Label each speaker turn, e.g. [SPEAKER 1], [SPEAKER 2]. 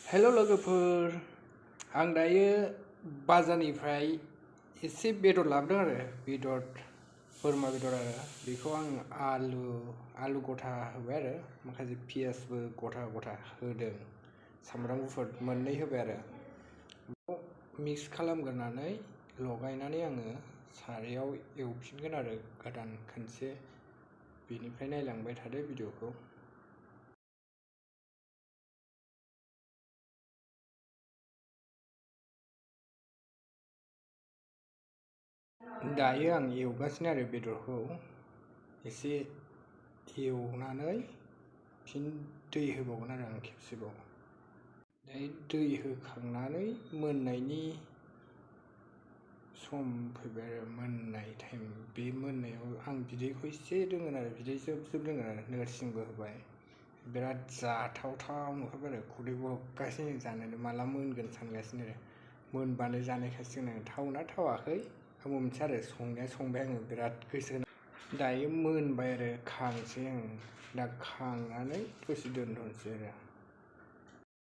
[SPEAKER 1] हेल' लोगोफोर, आं दायो बाजारनिफ्राय एसे बेदर लाबोदों आरो बोरमा बेदर आरो बेखौ आं आलु गथा होबाय आरो माखासे पियासबो गथा गथा होदों, सामब्राम गुफुर मोननै होबाय आरो बेखौ मिक्स खालामग्रोनानै लगायनानै आङो सारायाव एवफिनगोन आरो गोदान खनसे। बेनिफ्राय नायलांबाय थादो भिडिअखौ। दायो आं एवगासिनो आरो बेदरखौ एसे एवनानै फिन दै होबावगोन आरो आं खेबसेबाव। दै होखांनानै मोननायनि सम फैबाय आरो मोननाय टाइम। बे मोननायाव आं बिदैखौ एसे दोनगोन आरो बिदै जोब दोनगोन आरो नोरसिंबो होबाय। बिराद जाथावथाव नुखाबाय आरो खुदै गगासिनो जानोनो माला मोनगोन सानगासिनो आरो मोनबानो जानायखासिगोन आं। थावना थावाखै आंबो मिथिया आरो संबाय आङो बिराद गोसो होनानै। दायो मोनबाय आरो खांसै आं। दा खांनानै दसे दोनथ'नोसै आरो।